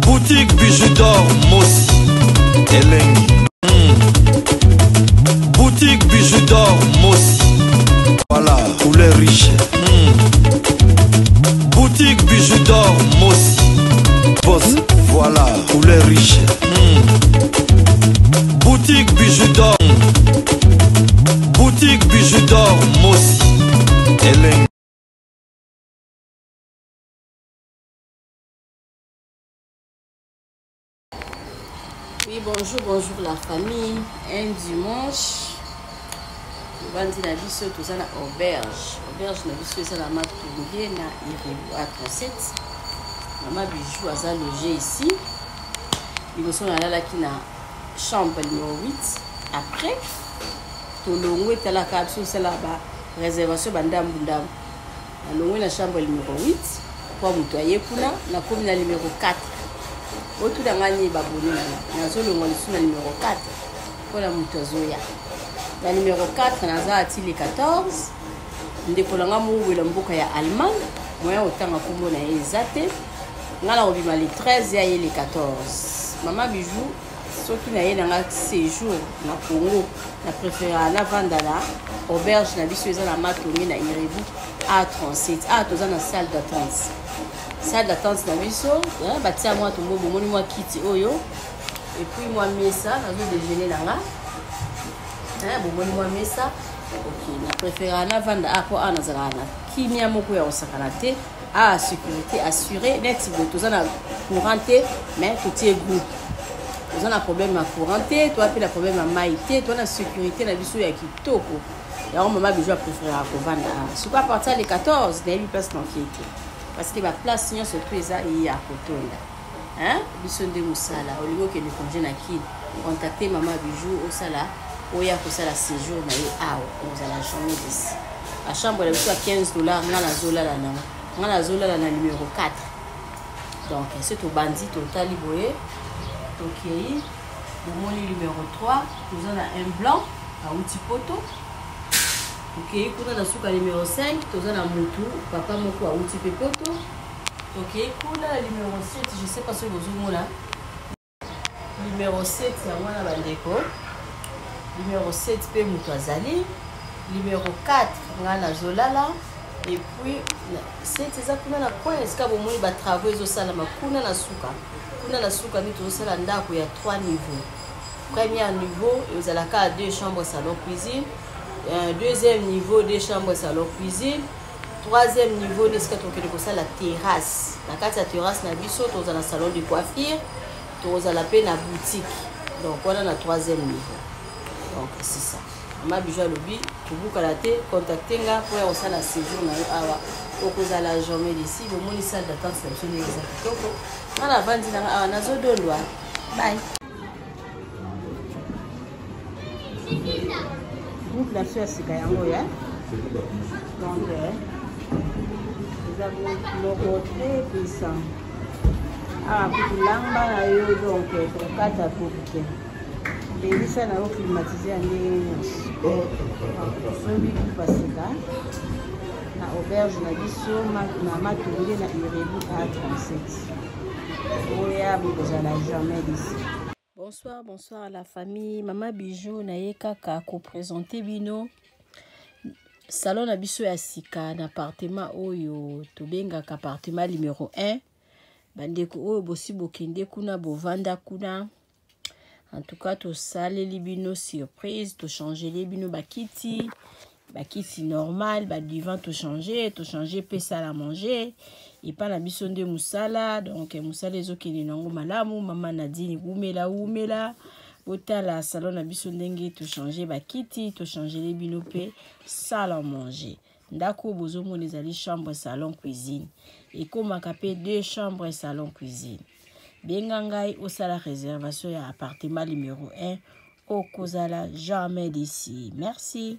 Boutique Bijou d'or Mosi Elengi. Boutique Bijou d'or Mosi. Voilà, couleur riche. Boutique Bijou d'or Mosi. Boss, voilà, couleur riche. Boutique Bijou d'or. Boutique Bijou d'or Mosi. Elengi. Oui, bonjour, bonjour la famille. Un dimanche, tobandi na biso toza na auberge. Auberge na biso eza na Matonge na Irebu A37. Mama Bijou aza loge ici. Liboso nalalaki na chambre numéro 8. Après, tolongwe etalaka biso osala ba réservation ba ndambu ndambu. Nalongwe na chambre numéro 8 mpo moto aye kuna, nakomi na numéro 4. Otuna ngai nini baboni na ngai, nazolongwa lisusu na numéro 4 mpo na moto azoya na numéro 4. Naza ati le 14, ndeko na ngai mowela mboka ya Allemagne, moyen otanga nkombo na ye eza te. Ngai nakobima le 13, ya ye le 14. Mama Bijou, soki na ye na nga séjour na Congo, na préférera navanda na auberge na biso eza na Matonge na Irebu A37. A toza na salle d'attente, salle d'attente na biso batia mwa tombo, bomoni mwa kiti oyo et puis mwa mesa, nazo déjeuner na nga, bomoni mwa mesa. Ok, na préférera navanda a mpo awa nazalaka na kimia moko ya kosakana te. A sécurité assurée neti boye, toza na courant te, mais totie groupe. Toza na problème ya courant te, toza mpe na problème ya mai te, toza na sécurité na biso ya kitoko. Yango mama Bijou apréférera kovanda awa. Sikoyo à partir le 14, nayebi place naokei te, parce que baplace nyonso to eza ya kotonda. Biso nde mosala. Olingi okende congé na Kine, contacte mama Bijou, osala oya kosala séjour na yo awa, ozala jamais déçu. Bachambre na biso ya 15 $. Nga nazolala nango, nga nazolala na numéro 4. Donc se tobandi, totali boye, tokei, bomoni numéro 3, toza na un blanc awuti Poto. Tokei kuna na suka, numéro 5, toza na mutu papa moko awuti mpe Poto. Tokei kuna na numéro 7, je sais pas soki bozomona numéro 7 yango wana, bandeko. Numéro 7 mpe moto azali. Numéro 4, ngai nazolala. Et puis 7 eza kuna na coin, esika bomoni batravaux ezosalama kuna na suka. Kuna na suka nde tozosala ndako ya 3 niveau. Premier niveau ezalaka ya 2 chambres, salon, cuisine. Deuxième niveau, 2 chambres, salon, cuisine. Troisième niveau nde esika tokende kosala terrasse. Na kati ya terrasse na biso, tozala na salon de coiffure, tozala mpe na boutique. Donc wana na troisième niveau. Donc c'est ça. Mama Bijou alobi kobukala te, contacte nga mpo ya kosala séjour na yo awa, okozala jamais déçu. Bomoni salle d'attente na biso ndenge eza kitoko. Nga navandi nanga awa, nazodondwa. Bye. Groupe na biso ya sika yango ya, donc eza moko très puissant. Awa kutu lamba na yo, donc tokata kuku te, belisa na yo climatisé ya ndenge nyonso. Tosombi groupe ya sika na auberge na biso na Matonge na Irebu A37. Oya, bokozala jamais déçu. Bonsoir, bonsoir à la famille. Mama Bijou na ye kaka koprésente bino salon na biso ya sika na appartement oyo tobengaka appartement numéro 1. Bandeko oyo bosi bokende kuna, bovanda kuna, en tout cas tosaleli bino surprise, tochangeli bino bakiti, bakiti normal, badivan tochange, tochange mpe salle à manger. Epa na biso nde mosala, donc mosala ezokende nango malamu. Mama Nadine, wumela, wumela. Botala salon na biso ndenge tochange bakiti, tochangeli bino mpe salle à manger. Ndako oyo bozomona ezali chambre, salon, cuisine, ekomaka mpe deux chambres, salon, cuisine. Benga ngai osala réservation ya appartement numéro 1, okozala jamais déçu. Merci.